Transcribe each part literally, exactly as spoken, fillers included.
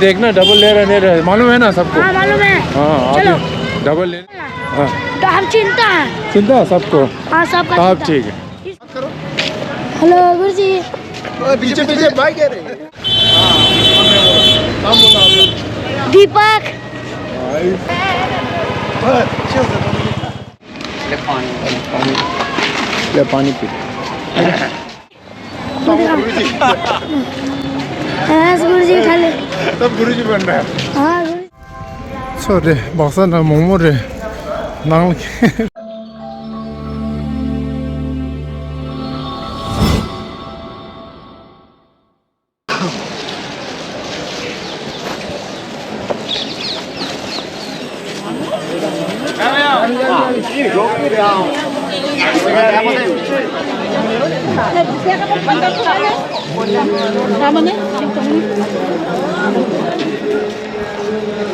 देखना, डबल ले रहा, नहीं रहा, मालूम है ना सबको? हाँ, मालूम है। हाँ, चलो। अभी डबल ले। हाँ। तो हम चिंता है। चिंता है सबको? हाँ, सबका आप चिंता। ठीक है। हेलो गुरुजी। ओए, पीछे, पीछे, भाई कह रहे हैं। दीपक। ले पानी, पानी। ले पानी पी। हाँ, गुरुजी खा ले। सब गुरुजी बन रहा है। हाँ, गुरुजी। ཚོ་རེད། སྦག་ས་ན་མོག་མོག་རེད། ནང་ལ།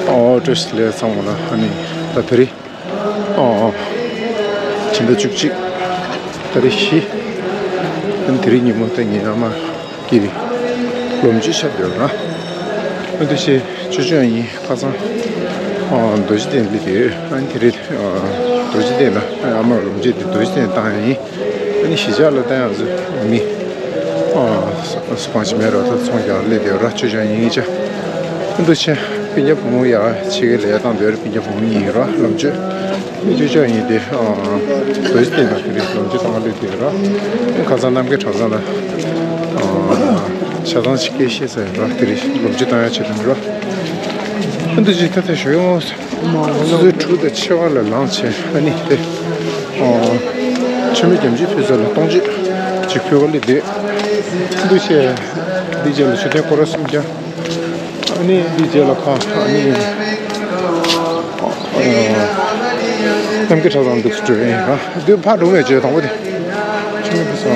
ཨོ་བཀྲ་ཤིས་བདེ་ལེགས་ཚང་མ་ལ། ཨ་ནི་ད་དེ་རིང་ཨོ་ཕྱི་ཟླ་བཅུ་གཅིག་ཏ་རིག་བཞི། ཨ་ནི་དེ་རིང་ཉིན་མོ་ད་ངའི་ཨ་མ་གི་ལོ་མཇུག་ཆགས་བསྡད་ཡོད་ན། ཨ་འདུ་ཤེས་ཅོ་ཅོ་ཡིན། ཁ་སང་ཨོ་རྡོ་རྗེ་གདན་སླེབས་ཡོད། ཨ་ནི་དེ་རིང་ཨོ་རྡོ་རྗེ་གདན་ལ་ཨ་མ་ལོ་མཇུག་དེ་རྡོ་རྗེ་གདན་བཏང་ཡ་ཡིན། ཨ་ནི་གཞིས་ཆགས་ལ་ད་ཡང་ཚོ་མི་ཨ་སུ་གང་ཞིག་མེད་ར། ད་ཚོང་རྒྱག་སླེབས་བསྡད་ར། ཅོ་ཅོ་ཡིན་ཅེ། ཨ་འདུ་ཆེ་སྤུན་ཀྱག་བུ་མོ་ཡ་ཕྱི་རྒྱལ་ལ་ཡ་བཏང་བསྡད་ར། སྤུན་ཀྱག་བུ་མོ་གཉིས་ཡིན་ར། ལོ་མཇུག་ཅོ་ཅོ་ཡིན་དེ་ཨ་རྡོ་རྗེ་གདན་ལ་དེ་རིང་ལོ་མཇུག་བཏང་སླེབས་བསྡད་ར། ཁ་སང་རྣམ་རྒྱལ་གྲྭ་ཚང་ལ་ཨ་ཆ་ཚང་ཞིག་སྐད་བཤད་ས་ཡིན་ར། དེ་རིང་ལོ་མཇུག་བཏང་ཡ་ཆེད་དུ་ར། ཨ་འདུ་ཆེ་ད་ད་ཞོ་ཡོང་། སོ་སོའི་ཕྲུ་གུ་དང་ཆེ་བ་ལ་ལངས་བྱས། ཨ་ནི་དེ་ཨོ་མཆོད་མེ་རྒྱ་མཆོད་ཕུལ་ས་ལ་སྟོང་མཆོད་ཅིག་ཕུལ་བ་ལས་བསྡད། འདུ་ཤེས་འདི་རྗེས་ལ་མཆོད་རྟེན་སྐོར་ར་གསུམ་བརྒྱ། ཨ་ནི་འདི་རྗེས་ལ་ཁ་ཨ་ནི་ཨོ་རྣམ་རྒྱལ་གྲྭ་ཚང་འདུག་སྤྲོད་ཡིན་ར། འདི་ཕར་འགྲོ་བའི་རྗེས་དང་པོ་དེ་མཆོད་མེ་ཕུལ་ས།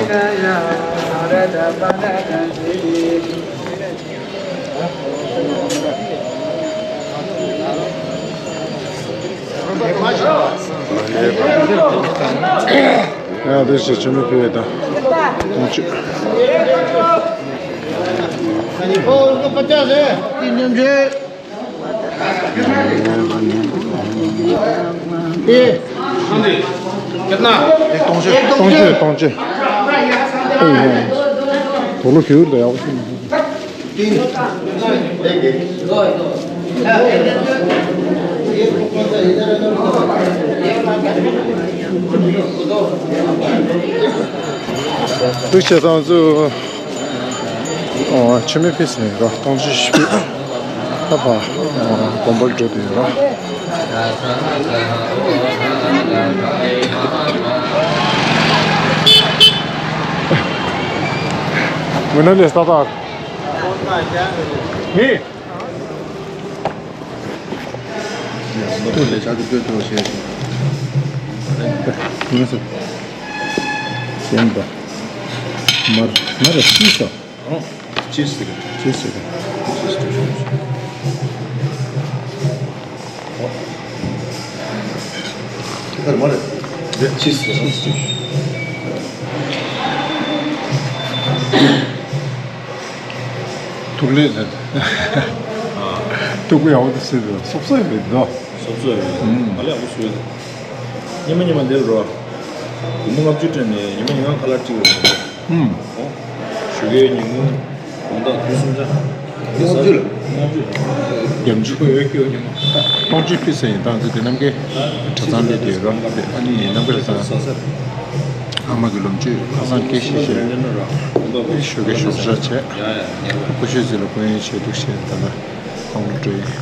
ཡང་དེ་བཞིན་ཆུ་མིག་ཕུལ་བ་དང་། དུང་ཆུ། དུང་ཆུ། དུང་ཆུ། དུག་ལོག་གྱུར་འདུག་ཡག་པོ་ཞིག་འདུག་བྱས་ཙང་ཚུ། ཨོ། མཆོད་མེ་ཕུལ་ཟིན་རོ། སྟོང་མཆོད་ཞིག་ཕུལ། ད་ཕ། ཨོ། དགོན་པར་འགྲོ་དུས་རོ། མི་ན་ལས་ས་ད། མི། ལས་བྱ་དུ་སྤྲོད་ཆོག་ཞེས། ངོས་སུ། ཞེན་པ། མར་མར་ཤི་སོ། ཅི་ཟེར་གི་ཅི་ཟེར་གི་ཅི་ཟེར་གི་ཨོ། དེ་གར་མ་རེད། རེད། ཅི་ཟེར་གི་ཅི་ཟེར་གི་ཐུགས་ལས་ལ། ཐུགས་ཡག་པོ་ཟེར་དུས་སོབ་སོབ་ཡོད་རེད་དོ། སོབ་སོབ་ཡོད་རེད། ཨུམ། ང་ལས་ཡག་པོ་བཟོས་འདུག་ཉི་མ་ཉི་མ་འདིར་འགྲོ། སྒོར་མོ་ལྔ་བཅུ་སྤྲད་ནས་ཉི་མ་ཉི་ལྔ་ཁ་ལག་སྤྲད་དགོས་རེད། ཨུམ། ཨོ། ཞོགས་ཀའི་ཉིན་གུང་དགོང་དག་དུས་གསུམ་ཆ། ལྔ་བཅུ་ལ། ལྔ་བཅུ། རྒྱ་མཇུག་པོ་ཡོད་སྐྱོ་ཉི་མ། སྟོང་མཆོད་ཕུལ་ས་ཡིན་སྟངས་ཚེ་དེ་རྣམ་རྒྱལ་གྲྭ་ཚང་ལས་དེ་རོ། ཨ་ནི་རྣམ་རྒྱལ་གྲྭ་ཚང་ཨ་མ་གི་ལོ་མཆོད་ཁ་སང་སྐད་ཆ་བཤད། ཞོགས་ཀའི་ཞོགས་ཇ་བྱས། སྐུ་ཞབས་ཚོ་ལ་སྐུ་ཡོན་ཆེ་འདུག་བཤད། ད་ལྟ་ཁོང་ལ་སྤྲོད་ཡིན།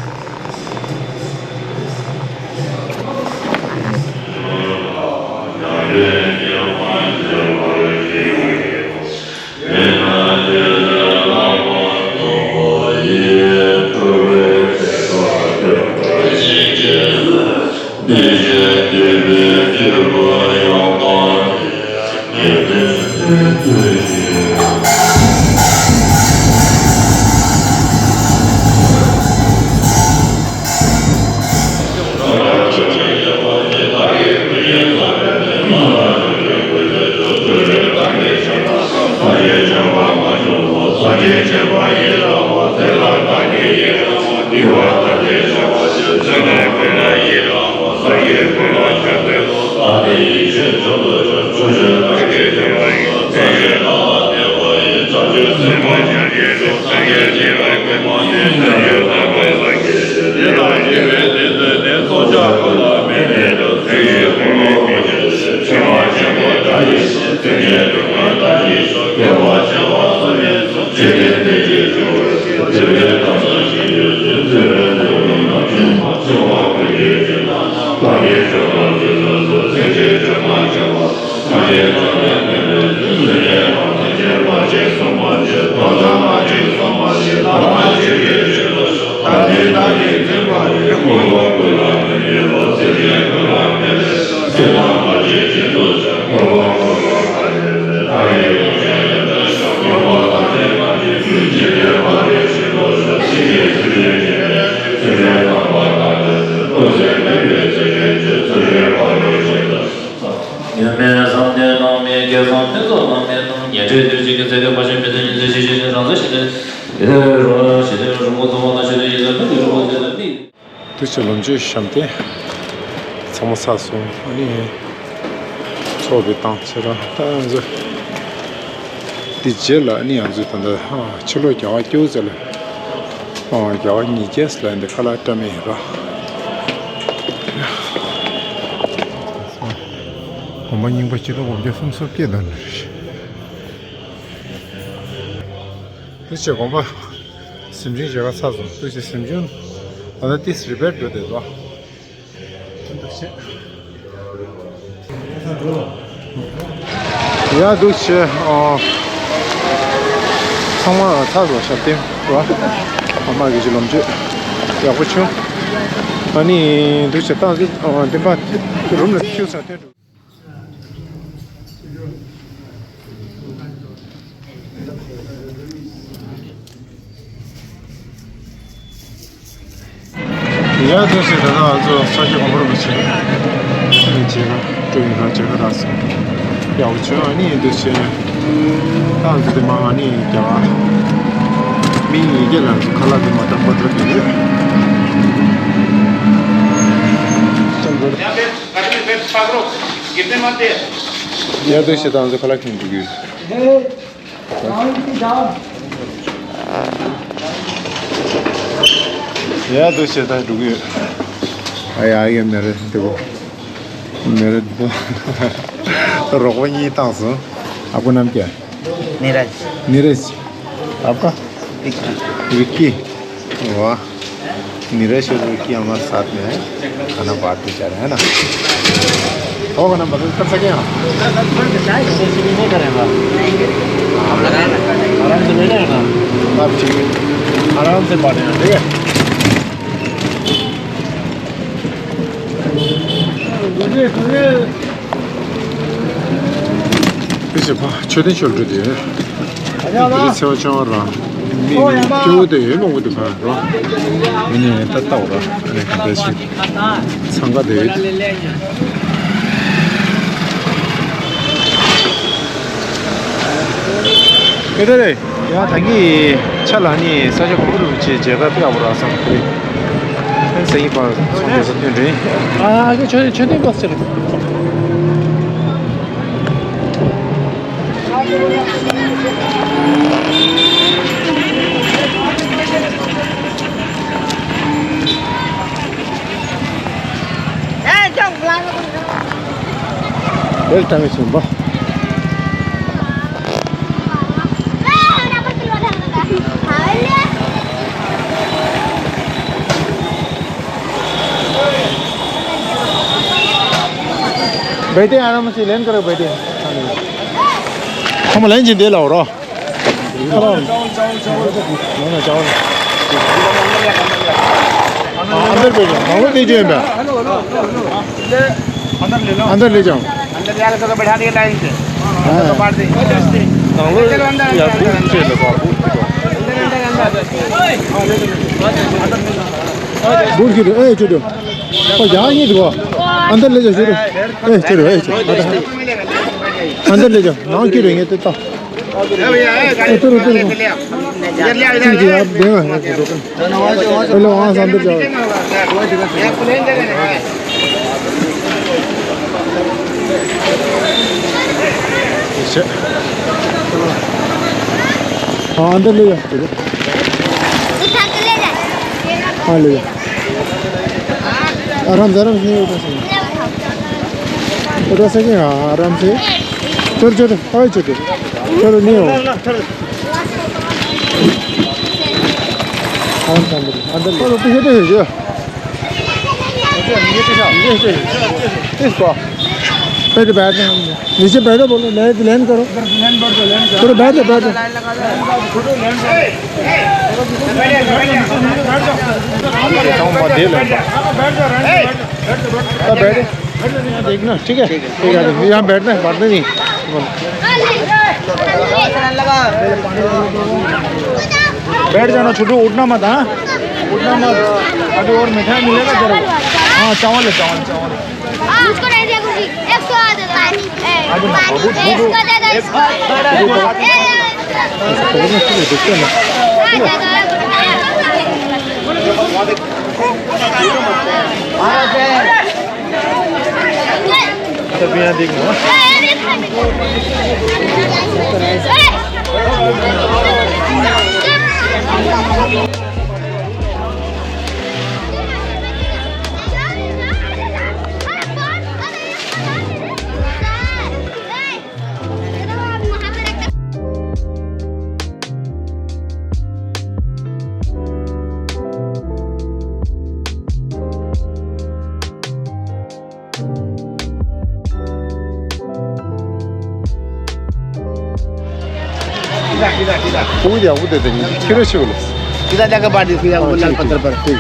ཡོད་མེད་བསམ་གཏན་སྣང་མེད་སྐལ་བཟང་ཕུན་ཚོགས་སྣང་མེད་དང་། ཉན་འཕྲིན་དུས་གཅིག་གི་ཚེ་གི་ཕ་ཤུལ་མི་ཚེ་ཉིན་མཚན་ཤེས་བཞིན་ནས་རང་ཚོ་ཤི་ནས་ཡིད་དུ་རུང་ཞི་བདེའི་རུ་མགོ་རྫོང་བ་དང་ཞི་བདེའི་ཡིད་དུ་ཕུན་གྱི་རུ་མགོ་ཚེ་ལ་མིག་དུས་ཆེ་ལོ་མཇུག་བཤམས་ཏེ་ཚང་མ་ཚར་སོང་། ཨ་ནི་ཚོགས་པའི་སྟངས་ཆེ་ར་ད་ང་ཚོ་དེ་རྗེས་ལ་ཨ་ནི་ང་ཚོ་ད་ལྟ་ཕྱི་ལོགས་རྒྱ་གར་སྐྱོ་ཟེར་ལ་རྒྱ་གར་ཉིས་བརྒྱ་ལ་འདི་ཁ་ལག་བཀྲམ་མེད་ར། དགོན་པ་རྙིང་པ་སྤྱི་ལོ་དགུ་བརྒྱ་སུམ་ཅུ་སོ་བརྒྱད་དང་འདྲ་རེད། དེ་ཕྱིར་དགོན་པ་གཟིམ་ཆུང་བྱེད་ག་ཚར་སོང་། དེ་ཕྱིར་གཟིམ་ཆུང་ད་ལྟ་ཏིས་རི་པེར་འགྲོ་བསྡད་འདུག་ཡ་འདུག་ཆེ། ཨོ། ཚང་མ་ཚར་སོང་། ཞབས་བརྟན་ར། ཨ་མ་གི་ཅི་ལོམ་ཅི་ཡག་པོ་བྱུང་། ཨ་ནི་འདུག་ཆེ། ཏང་ཙི་ཨོ་འདི་མ་རུམ་ལ་ཁྱུ་ས་ཐོན་འགྲོ། ཡ་འདུག་སེ་ད་ལྟ་ང་ཚོ་ས་སྐྱ་གོང་མ་རིན་པོ་ཆེ་ནས་མཇལ་ཁ་སྤྲོད་ཡིན་ར། མཇལ་ཁ་རག་སོང་། ཡག་པོ་བྱུང་། ཨ་ནི་འདུག་སེ་ད་ང་ཚོ་དེ་མ་ཨ་ནི་རྒྱ་གར་མི་ཡི་གེ་ལ་ང་ཚོ་ཁ་ལག་དེ་མ་བཏང་པ་འགྲོ་གི་ཡོད། ཡ་འདུག་སེ་ད་ང་ཚོ་ཁ་ལག་ཁྱེར་འགྲོ་གི་ཡོད། ཡ་འདུག་སེ་ད་འགྲོ་གི་ཡོད། ཨ་ཡ་ཡ་མེ་རེ་འདི་གོ། མེ་རེ་འདི་གོ། རོགས་པ་གཉིས་བཏང་སོང་། आपका नाम क्या है? नीरज। नीरज। आपका? विक्की। विक्की। वाह। नीरज और विक्की हमारे साथ में है। खाना बांट के जा रहे हैं ना। होगा ना, मदद कर सके हम? नहीं करेगा। आराम से बैठे हैं ना। आप ठीक है। आराम से बांटे हैं, ठीक है? དེ་བྱས་ཕ་མཆོད་རྟེན་ཆོས་འགྲོ་དེ། དེ་ཚེ་བ་ཆང་བ་ར། མི་སྐྱོ་བོ་དེ་ཡོད་མང་པོ་དེ་ཕ་ར། མི་ནི་ད་ལྟ་བ་ར། ཨ་ནི་ག་འདྲ་ཞིག་འཚང་ཁ་དེ་ཡོད། ཨེ་ད་རེད། ཡ་ད་གིན་ཆ་ལ་ནི་ས་ཆ་གོང་རུ་བྱེད་མཇལ་ཁ་ཕེབས་པ་ར་བསམ་གི་རེད། ཨན་སེ་ཡིན་པ་ཚོང་རྒྱག་ས་ཐོན་རེད། ཨ་ཨ་ཁྱོད་ཆོས་ཐོན་པ་ཟེར། ཨེ་ཅང་ལ། ཨེ་ད་མི་སུན་པ། बैठे आराम से, लेन करो, बैठे। हम लेन जिंदे लाओ रो। हेलो। ना, ना, चावल। हाँ, अंदर बैठो, हम लोग दीजिए मैं। अंदर ले जाओ। अंदर जाकर सबको बैठा दिए लाइन से। हाँ। सबको बांट देंगे। अंदर, अंदर, अंदर, अंदर। अंदर, अंदर, अंदर। बूट की तो, ए, छोटू। ओ, यहाँ नहीं तो। अंदर ले जाओ, छोटू। ए, छोटू, ए, छोटू। अंदर ले जाओ। नाम क्यों लेंगे तो? ए, उतरो, उतरो। इधर ले आओ, इधर ले आओ। ठीक है, आप देना है, फोटो। पहले वहाँ से अंदर जाओ। ये प्लेन जगह है। चलो। हाँ, अंदर ले जाओ। उठा के ले जाए। हाँ, ले जाओ। आराम से, आराम से नहीं उठा सके। उठा सके, हाँ, आराम से। चलो, चलो, आए, चलो। चलो, नहीं हो। आराम से अंदर, अंदर ले। चलो, पीछे तो है, जो। इसको। बैठो, बैठो। नीचे बैठो, बोलो, लैंड, लैंड करो। चलो, बैठ जाओ, बैठ जाओ। बैठ। देखना, ठीक है? ठीक है, यहाँ बैठना है, बैठना नहीं। बैठ जाना छोटू, उठना मत, हाँ? उठना मत। अभी और मिठाई मिलेगा तेरे को। हाँ, चावल है, चावल, चावल। मुझको नहीं दिया गुरुजी, एक सौ आ दे दो। पानी। ए, अभी ना, पानी। अभी इसको दे दो, इसको। ए, ए, ए, ए। आ दे दो। सब यहाँ देखो। ཁོ་བོ་ཡག་པོ་དེ་དེ་ཁྱེད་རང་ཤི་བ་ལ། सीधा जाकर बाहर देखो, यहाँ वो लाल पत्थर पर। चल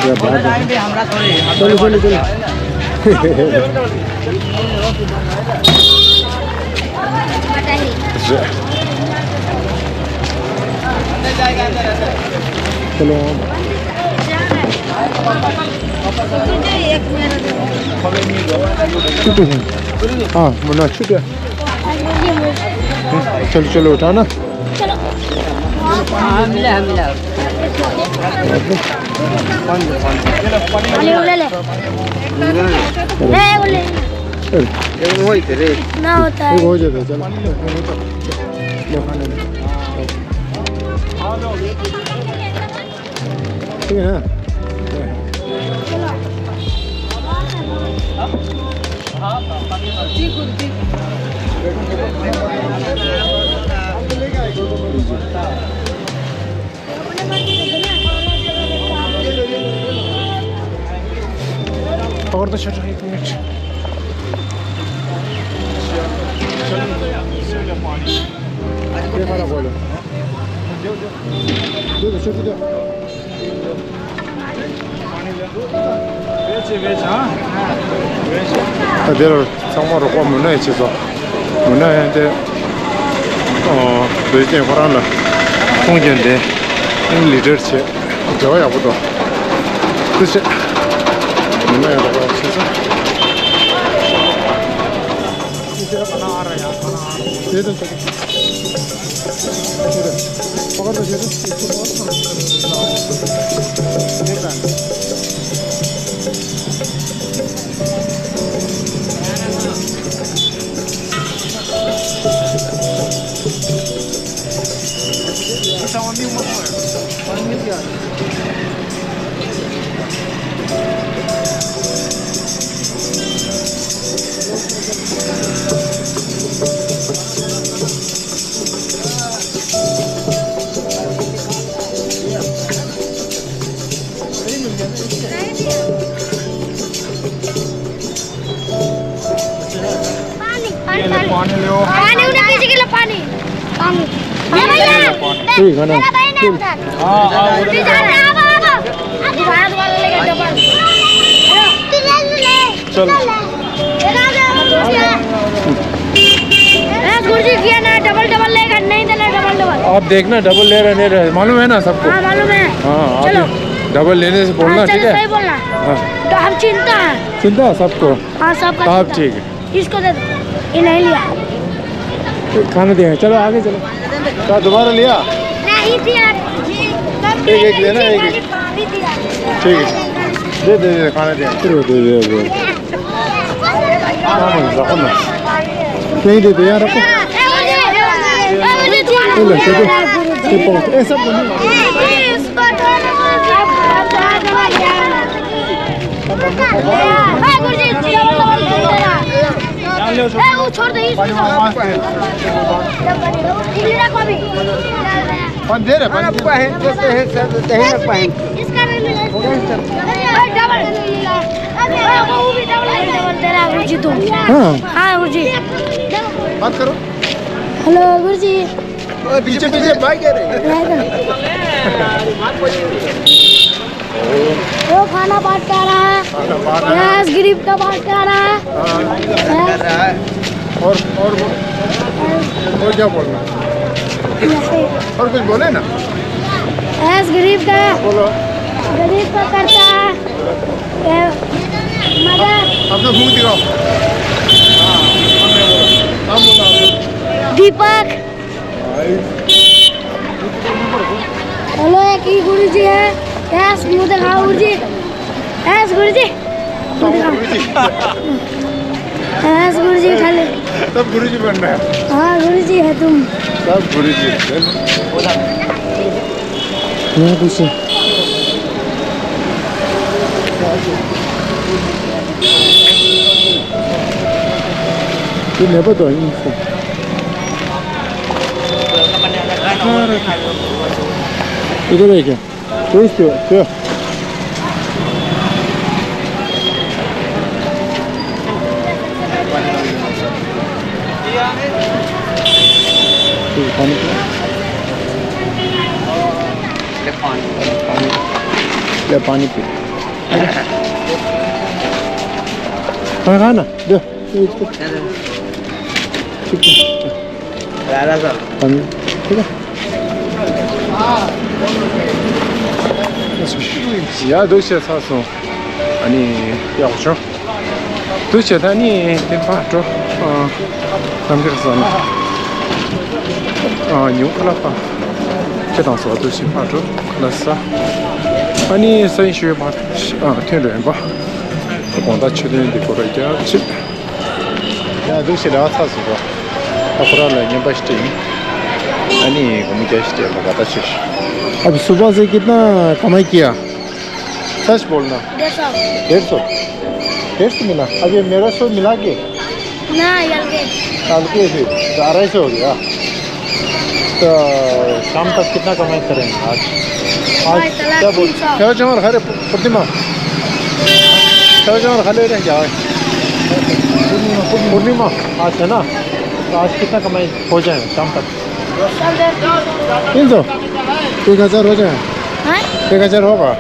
जा बाहर जा। चलो, चलो, चलो। चलो। छुट्टी है। हाँ, मुन्ना, छुट्टी है। चलो, चलो, उठा ना। चलो। हाँ, मिला, मिला। पानी ले, ले। ले, वो ले। चल। एक वही तेरे। ना होता है। एक हो जाता है, चल। ले, खाने दे। ठीक है ना? और तो छोटा एक मिनट। ये वाला बोलो। दे दो, छोटू दे। ད་དེར་ཚང་མ་རོགས་པ་མུན་ནག་ཡི་བྱེད་ཚོ། མུན་ནག་ཡང་དེ། ཨོ། བོད་ཀྱི་ཁོ་རང་ལ་ཁོང་ཀྱང་དེ་ལི་ཌར་བྱེད། འབྲེལ་བ་ཡག་པོ་འདུག་ཐུགས་རྗེ་ཆེ། མུན་ནག་ཡང་རོགས་པ་བྱེད་ཚོ། पानी, पानी, पानी। पानी ले आओ। पानी, उन्हें पीछे के लिए पानी। पानी। ये भैया, ठीक है ना? मेरा भाई नहीं उधर। हाँ, हाँ, उधर। पीछे से आओ, आओ, आओ। दोबारा, दोबारा लेके डबल। तू ले, ले, ले। चलो। ले, ले। ए, गुरुजी किया ना, डबल, डबल लेगा, नहीं देना डबल, डबल। आप देखना, डबल ले रहे, नहीं रहे, मालूम है ना सबको? हाँ, मालूम है। हाँ, आप चलो। डबल लेने से बोलना, हाँ, चलो, ठीक है? सही बोलना। हाँ। तो हम चिंता है। चिंता है सबको? हाँ, सबका तब चिंता। ठीक है। इसको दे दो, ये नहीं लिया। खाने देंगे, चलो आगे चलो। क्या दोबारा लिया? नहीं दिया। एक, एक लेना, एक, एक। खाली पानी दिया। ठीक है, दे दे दे, खाने देंगे। दे दे दे दे। हाँ, मैं रखो ना। कहीं दे दे यार आपको। ए, ले, दे दो। ये पहुंच, ऐसा बोलो। ए, वो छोड़ दे, इसको। पानी दे रहे, पानी दे रहे। पानी, जैसे है, सब दे रहे पानी। इसका भी मिला। डबल। अरे, वो भी डबल है, डबल दे रहा है, गुरुजी तुम। हाँ। हाँ, गुरुजी। बात करो। हेलो, गुरुजी। ओए, पीछे, पीछे, भाई कह रहे हैं। वो खाना बांट के आ रहा है। खाना बांट रहा है। गैस गरीब का बांट के आ रहा है। हाँ। हैं? कर रहा है। और, और, और क्या बोलना? और कुछ बोले ना। गैस गरीब का, बोलो। गरीब का करता है। ये मदद। अपना मुंह दिखाओ। हाँ, सामने बोलो। नाम बोलो। दीपक। हेलो, एक ही गुरुजी है। यस, मुझे दिखाओ गुरुजी। यस गुरुजी। मुझे दिखाओ। गुरुजी। यस गुरुजी खाली। सब गुरुजी बनना है। हाँ, गुरुजी है तुम। सब गुरुजी है। यहाँ पीछे। ये लेबो तो यहीं से। इधर है क्या? तो इस पे, पे। ये पानी पी। ले पानी, पानी। ले पानी पी। खाना खाना, दे। ཡ་འདུག་བྱས་ཚར་སོང་། ཨ་ནི་ཡག་བྱུང་། འདུག་བྱས་ད་ནི་དེ་ཕར་འགྲོ། ཨ་རྣམ་རྒྱལ་ས་ནས་ཨ་ཉུང་ཁ་ལ་ཕར་ཁྱེད་དང་སོགས་འདུག་བྱས་ཕར་འགྲོ་ཁ་ལ་ས། ཨ་ནི་ས་ཡིན་ཞུ་བའི་མར་ཨ་ཐོན་རེད་པ། དགོང་དག་མཆོད་རྟེན་འདི་སྐོར་ར་རྒྱག་ཕྱིན། ཡ་འདུག་བྱས་ལ་ཚར་སོང་། ད་ཁོ་རང་ལ་རྔན་པ་ཞིག་སྤྲད་ཡིན། ཨ་ནི་སྒོར་མོ་བརྒྱ་ཞིག་སྤྲད་ལ་བ་ད་ཆོས་ཤིག अब सुबह से कितना कमाई किया? सच बोलना। डेढ़ सौ। डेढ़ सौ? डेढ़ सौ मिला? अब ये मेरा सौ मिला के? ना, हल्के। हल्के से, तो अढ़ाई सौ हो गया। तो शाम तक कितना कमाई करेंगे आज? आज भाई, चला क्या बोल, तीन सौ। क्या जमा खा रहे, पूर्णिमा? क्या जमा खा ले रहे क्या? पूर्णिमा, पूर्णिमा। पूर्णिमा, आज है ना? तो आज कितना कमाई हो जाएगा शाम तक? तीन सौ। एक हजार हो जाएगा। हाँ? एक हजार होगा।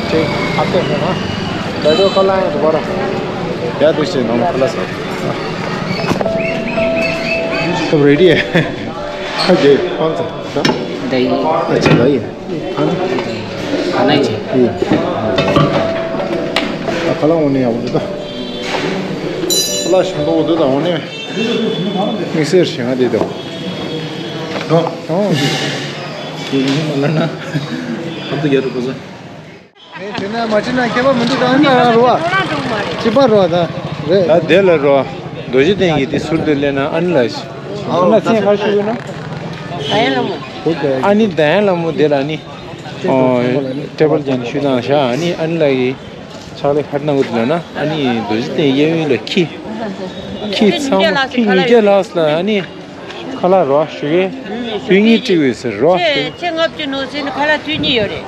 ठीक, आते हैं ना। बैठो, कल आए दोबारा। क्या दूसरे नॉन प्लस है। सब रेडी है। ओके, कौन सा? दही। अच्छा, दही है। खाना? खाना ही है। ཁ་ལག་འོ་ནི་ཡག་པོ་འདུག་ད། ཁ་ལག་ཞིམ་པོ་འོ་འདུག་ད། འོ་ནི་དམིགས་བསལ་ཞིམ་པ་འདི་འདུག་ཨོ། ཡིན་མ་ལབ་ན་ཧབ་ཏུ་རྒྱག་རུ་གོ་ས། དེ་ན་མ་ཅི་ན་ཁྱད་པར་མི་འདུག་ད་ཨ་ན་རོ་བ། ཅི་པ་རོ་ད། རེད། ད་དེ་ལ་རོ། རྡོ་རྗེ་གདན་གྱི་དེ་ཟུར་དུ་སླེབས་ན་ཨ་ནི་ལ་ཞིག་ཨོ་ན་ཚན་ཁ་ཤུ་ན། ད་ཡན་ལ་མོ། ཨ་ནི་ད་ཡན་ལ་མོ་དེ་ལ་ནི། ཨོ། ཊེ་བལ་ཅན་ཞུ་དང་ཤ་ཨ་ནི་ཨ་ནི་ལ་གི། ཕྱག་ལས་ཁར་གནང་དགོས་འདུག་ན་ཨ་ནི་རྡོ་རྗེ་གདན་གཡས་གཡོན་ལ་ཁྱི། ཁྱི་ཚང་མ་ཁྱི་ཉིས་བརྒྱ་ལྷག་ལ་ཨ་ནི་ཁ་ལག་རོ་ཞུ་གེ། དུས་གཉིས་སྤྲད་དགོས་ཟེར་རོ། ཆེ་ཆེ་ལྔ་བཅུ་ནང་ཟིན་ཁ་ལག་དུས་གཉིས་ཡོད་རེད།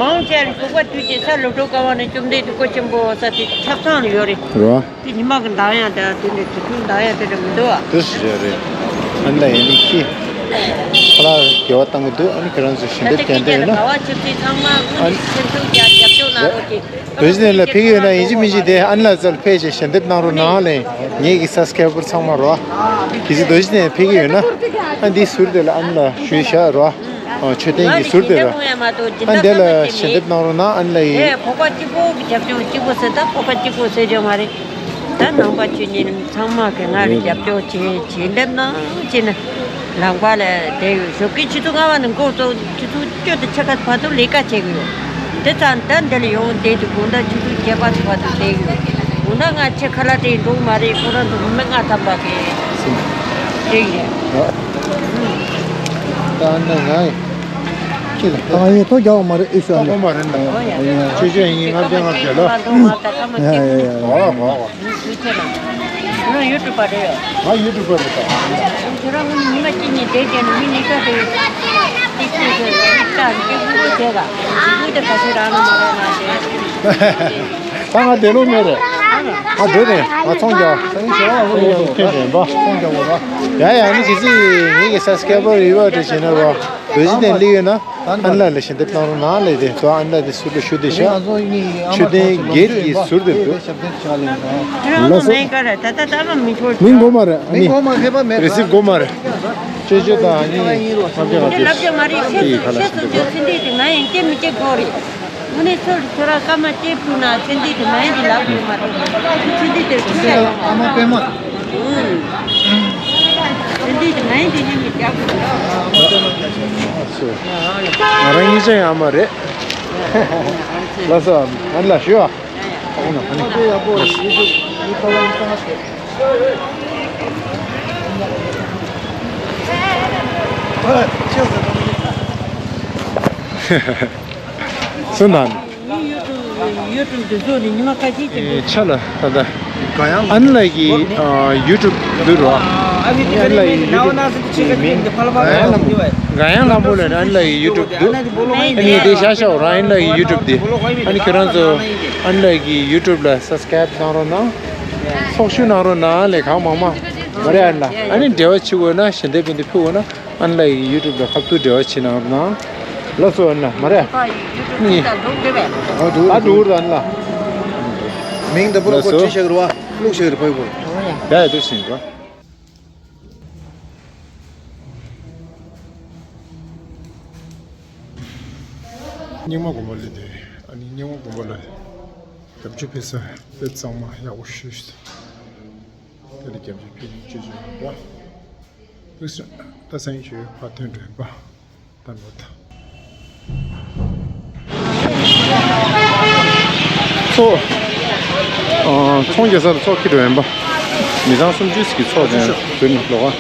མང་ཆེ་རིགས་ཁོག་པ་དུས་གཅིག་ས་ལོ་ཊོ་ཀ་བ་ནས་བཅོམ་ལྡན་འདས་སྐུ་ཆེན་པོ་ས་དེ་ཆབ་ཚང་ལ་ཡོད་རེད། རོ། དེ་ཉི་མ་གི་འདམ་ཡང་དེ་དེ་འདྲ་དུས་ཚོད་འདམ་ཡང་དེ་འདྲ་མི་འདུག་བ། དེ་ཞིག་རེད། ཨ་ནི་ད་ཡིན་ནི་ཁྱི། ཁ་ལག་དགེ་བ་བཏང་གི་འདུག་ཨ་ནི་ཁྱེད་རང་ཚོས་ཞལ་འདེབས་རྒྱག་འདོད་ཡོད་ན། ཨ་ནི། རྡོ་རྗེ་གདན་ལ་ཕེབས་ཀྱི་ཡོད་ན་ཡིན་གཅིག་མིན་གཅིག་དེ་ཨ་ནི་ལ་ཚུར་ཕེབས་བྱས་ཞལ་འདེབས་གནང་རོགས་གནང་ལེ། ངེད་ཀྱི་སབ་སི་ཀ་རའི་བར་ཚང་མ་རོ། གལ་སྲིད་རྡོ་རྗེ་གདན་ལ་ཕེབས་ཀྱི་ཡོད་ན། ཨ་འདི་ཟུར་དེ་ལ་ཨ་ནི་ལ་ཞུས་བཞག་རོ། མཆོད་རྟེན་གྱི་ཟུར་དེ་ལ། ཨ་འདི་ལ་ཞལ་འདེབས་གནང་རོགས་གནང་ཨ་ནི་ལ་ཡིན། ད་ནང་པ་ཆོས་ཉིད་ཚང་མ་གི་ང་རེ་རྒྱབ་སྐྱོར་བྱེད་བྱེད་འདེབས་གནང་བྱེད་ན། ལམ་ཁ་ལ་བསྡད་ཡོད་ཞོགས་ཀའི་ཆུ་ཚོད་ལྔ་པ་ནས་འགོ་བཙུགས་ཆུ་ཚོད་བཅུ་དང་ཕྱེད་ཀ་བར་དུ་ལས་ཀ་བྱེད་ཀྱི་ཡོད། དེ་ཙང་ད་འདི་ལ་ཡོང་བསྡད་དུས་དགོང་དག་ཆུ་ཚོད་བརྒྱད་པ་བར་དུ་བསྡད་ཡོད། འོ་ ད་ང་ཁྱེད་ཁ་ལག་དེ་འགྲོ་གི་མ་རེད། ཁོ་རང་ཚོ་མི་ལྔ་ཐམ་པ་གི་རེད་ཡིན། ད་ནི་ང་ཁྱེད་ལ་ད་ཡིན་ཐོ་རྒྱག་མ་རེད། ཨེ་ཤ་ལ་ཐོ་མ་རེད་ད། ཆེ་ཆེ་ཡིན་ལྔ་བརྒྱ་ལྔ་བརྒྱ་ལ། ང་ཡུ་ཊུབ་པ་རེད་ཡ། ང་ཡུ་ཊུབ་པ་རེད་ད། ཁྱེད་རང་ངོ་ཉི་མ་གཅིག་གཉིས་བསྡད་བསྡད་ནས་མི་གཉིས་ཀ་དེ་ཏིག་ཏིག་ཏིག་ཏག་ཏིག་ཏིག་ཏིག་དེ་ག་ཅིག་དེ་ག་ཚོད་རང་ན་མ་རང་ན་དེ། ད་ང་བསྡད་ལོང་མེད་རེད། ང་འགྲོ་ནས་ང་ཚོང་རྒྱག་ཚོང་རྒྱག་འོ་རེད་པ། ཚོང་རྒྱག་འོ་ར། ཡ་ཡ་ནི་གི་སི་ངེད་ཀྱི་སབ་སི་ཀ་རའེ་བར་ཡོད་པ་འདྲ་བྱས་ན་རོ། བོད་ཟི་དེ་ལི་ཡོད་ན་ཨན་ལ་ལ་ཞལ་འདེབས་གནང་རོགས་གནང་ལས་དེ་ཚོ་ཨན་ལ་དེ་ཟུར་ལ་ཞུ་དེ་ཤ། མཆོད་རྟེན་བརྒྱད་ཀྱི་ཟུར་དེ་འདུག་ཁྱེད་རང་ཚོ་མེད་ཀ་ར་ད་ལྟ་ལྟ་བ་མི་འཕྲོད། མིང་གོ་མ་རེད། ཨ་ནི་མིང་གོ་མ་ཧེ་པ་མེད། རི་སིབ་གོ་མ་རེད། ཅེ་ཅེ་དང་ཨ་ནི་ལབ་ཅེ་ལབ་ཅེ་མ་རེད། ཤེས་ཤེས་སུ་འཇོག་ཚེ་འདི་དེ་ང་ཡང་སྐྱེ་མི་སྐྱེ་གོ་རེད། དངོས་གནས་ཚོར་ཚོར་ར་སྐར་མ་གཅིག་ཕུལ་ན་ཚེ་འདི་དེ་མ་ཡིན་གྱི་ལབ་དགོས་མ་རེད། ཚེ་འདི་དེ་ཁྱོད་ལ་ཡོང་བ། ཨ་མ་པད་མ། ཚེ་འདི་དེ་མ་ཡིན་དེ་ཡིན་གྱི་རྒྱག་དགོས་རེད། ང་རང་གཉིས་ཆ་ཡང་ཨ་མ་རེད། ལགས་སོ། ཨ་ནི་ལགས་ཞུ་ཨ། ཨ་ནི་ཡག་པོ་རེད། ཡུ་ཊུབ་ཡུ་ཊུབ་ལ་ཡིན་ཙང་། སུ་ན། ཡུ་ཊུབ་ཡུ་ཊུབ་དེ་ཚོ་ནི་ཉི་མ་ཁ་ཤས་ཀྱི་ཆ་ལ་ད་ལྟ་ཨན་ལགས་ཀྱི་ཡུ་ཊུབ་འདུག་རོ། ཨན་ལགས་ཀྱི་ཡུ་ཊུབ་མིང་ག་ཡང་ལ་མོ་ལ་ཨན་ལགས་ཀྱི་ཡུ་ཊུབ་འདུག་ཨ་ནི་དེ་ཤ་ཤ་རང་ཨན་ལགས་ཀྱི་ཡུ་ཊུབ་དེ་ཨ་ནི་ཁྱེད་རང་ཚོ་ཨན་ལགས་ཀྱི་ཡུ་ཊུབ་ལ་སབ་སི་ཀ་རའེབ་གནང་རོགས་གནང་། ཚོགས་ཞུགས་གནང་རོགས་གནང་ལས་གང་མང་མང་མ་རེད་ཨན་ལགས། ཨ་ནི་འབྲེལ་བ་བྱེད་དགོས་ན་ཞལ་འདེབས་འདི་ཕུལ་དགོས་ན། ཨན་ལགས་ཀྱི་ཡུ་ཊུབ་ལ་ཁ་ཐུག་འབྲེལ་བ་བྱེད་གནང་རོགས་གནང་། ལགས་སོ་ཨན་ལགས་མ་རེད། ཨ་ཡུ་ཊུབ་ནི་ད་འགྲོ་འདོད་པས། ཨ་འགྲོ་ཨ་འགྲོ་ར་ཨན་ལགས། མིང་ད་པུ་ར་ལགས་སོ། ཁོ་ཅི་ཤེས་ར་བ་ལུག་ཤེས་ར་བ་ཡི་བོ། ཡ་ཡ་འདུག་ཟིན་རོ། རྙིང་མ་དགོན་པ་ལས་དེ་ཨ་ནི་རྙིང་མ་དགོན་པ་ལ་རྒྱབ་ཆུ་ཕེབས་ས་དཔེ་གཙང་མ་ཡག་པོ་ཞུས་ཤིག་དེ་ལ་རྒྱབ་ཆུ་ཕེབས་ནས་ཅི་ཅི་ར། ལུགས་སྲོལ་ད་སང་ཉིན་ཞོལ་ཕར་ཐོན་འགྲོ་ཡིན་པ། ད་ནོར་ད། ཚོགས། ཨ། ཚོང་རྒྱག་ས་ལ་ཚོགས་ཁྱེར་འགྲོ་ཡིན་པ། མི་ཚང་སུམ་ཅུ་ཞིག་གི་ཚོགས་དེ་བོད་ནས་ལོག་ཨ།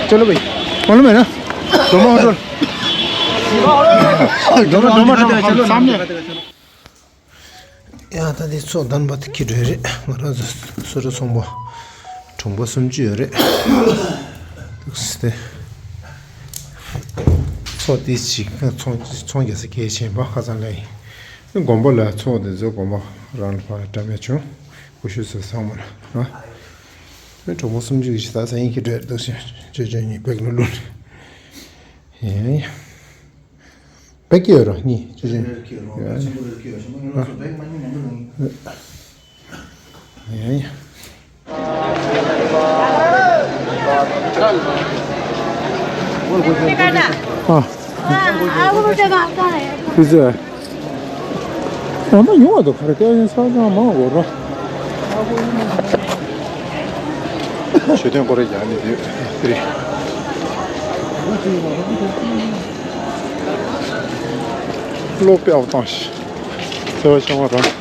ཅོ་ལོ་བའི། མ་ལོ་མེད་ན། འགྲོ་མ་འགྲོ། འགྲོ་མ་འགྲོ་མ་འགྲོ་མ་བསམ་ནས། ཡ་ད་འདི་ཚོགས་གདན་པ་དེ་ཁྱེར་འགྲོ་རེད། ང་རང་ཚོ་སུ་ར་ཚོང་པ་གྲོང་པ་སུམ་ཅུ་ཡོད་རེད། ཏུག་སི་ཏེ། ཚོགས་ཏི་ཅིག་ཚོང་ཚོང་རྒྱག་ས་གལ་ཆེན་པ་ཁ་སང་ལ་ཡིན། དགོན་པ་ལ་ཚོགས་དེ་ཚོ་དགོན་པ་རང་ལ་ཕར་འགྲམ་ཡ་བྱུང་། ཀུ་ཤུ་ཚོ་ཚང་མ་ལ་ཨ། གྲོང་པ་སུམ་ཅུ་ཞིག་ད་ས་ཡིན་ཁྱེར་འགྲོ་རེད། ཏུག་སི་ཅོ་ཅོ་གཉིས་བེག་ལ་བླུགས་ནས། ཡ་ཡ། བེག་ཡོད་རོ་གཉིས་ཅི་ཅི། རེད་ཀྱི་རོ་ཆེན་པོ་རེད་ཀྱི་རོ་ཆེན་པོ་ང་རང་ཚོ་བེག་མ་ཉུང་མང་པོ་ལོངས་ཡིན། ཡ་ཡ། ཨ། ཁུ་ཚོས། འོ་ན་ཉུང་བ་དང་ག་རེ་སྐལ་ཡིན་ས་ཅང་མང་བོ་ར། མཆོད་རྟེན་སྐོར་ར་ཡག་ནི་དེ་རེད། བློ་དཔེ་ཨོ་བཏང་ཞིག་ཟེར་བ་བྱུང་བ་རང་།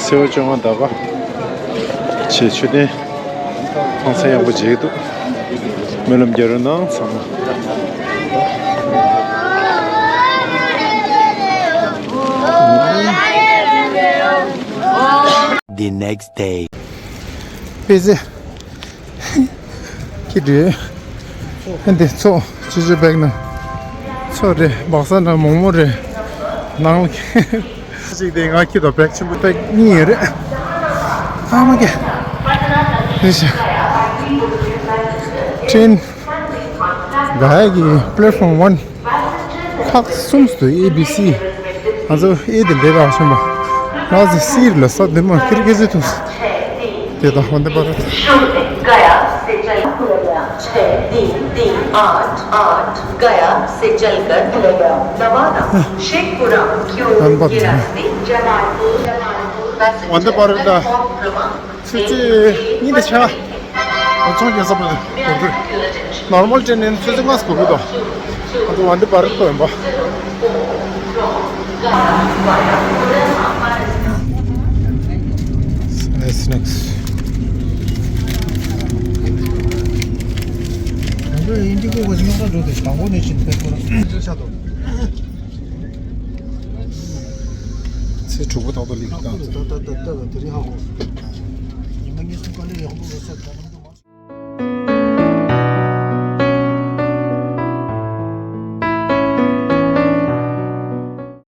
སེའུ་བཅོ་ལྔ་ཟླ་བ་ཆེ་མཆོད་རྟེན་ཐང་ས་ཡག་པོ་མཇལ་འདུག་སྨོན་ལམ་རྒྱག་རོགས་གནང་ཚང་མ། The next day. ཁྱི་འདྲེ། ཧན་དེ་ཚོ་ཅི་ཅི་བེག་ན། ཚོ་རེ་སྦག་ས་ན་མོག་མོག་རེ། ནང་ལ་ཅིག་དེ་ང་ཁྱི་དང་བེག་ཆེན་པོ་བེག་གཉིས་ཡོད་རེད། ཨ་མ་ཀེ། རེ་ཤ། ཊེན། ག་ཡ་གི་པླེ་ཊི་ཕོམ་ཝན། ལྷག་གསུམ་དུ་ཨེ་བི་སི། ང་ཚོ་ཨེ་དེ་འདེབས་པ་ཤོམ་པ། ང་ཚོ་སི་ལ་ས་དེ་མ་ཁིར་ཁེ་ཟི་ཐུག་དེ་དང་ཧོན་དེ་པ་རེད། गया से चल गया छः तीन तीन आठ आठ गया से चलकर नवादा शेखपुरा क्यों गिरस्ती जमालपुर जमालपुर ཧོན་དེ་པ་རེད་ད། ཚེ་ཚེ་གཉིས་དེ་ཆ། ཚོང་རྒྱག་ས་པ་དེ་གོ་གི། ནོར་མལ་ཊེན་ནས་ཚོད་ཚོད་ངས་གོ་གི་དོ། ཨ་ཚོ་ཝན་དེ་བྷ་རད་ཐོ་ཡིན་པ། What's next? ཨིན་ཌི་གོ་གི་ཉོ་ས་འགྲོ་དེ་དང་པོ་ནས་ཕྱིན་པའི་སྐོར། ཚེས་དྲུག་པ་ཏག་ཏག་ལིག་བཏང་ཚེ། ད་ད་ད་ད་ད་དེ་རིང་ཧ་གོ། ཉི་མ་གཉིས་གསུམ་ག་ལེ་ཡག་པོ་ལོ་ས་ད་ནམ།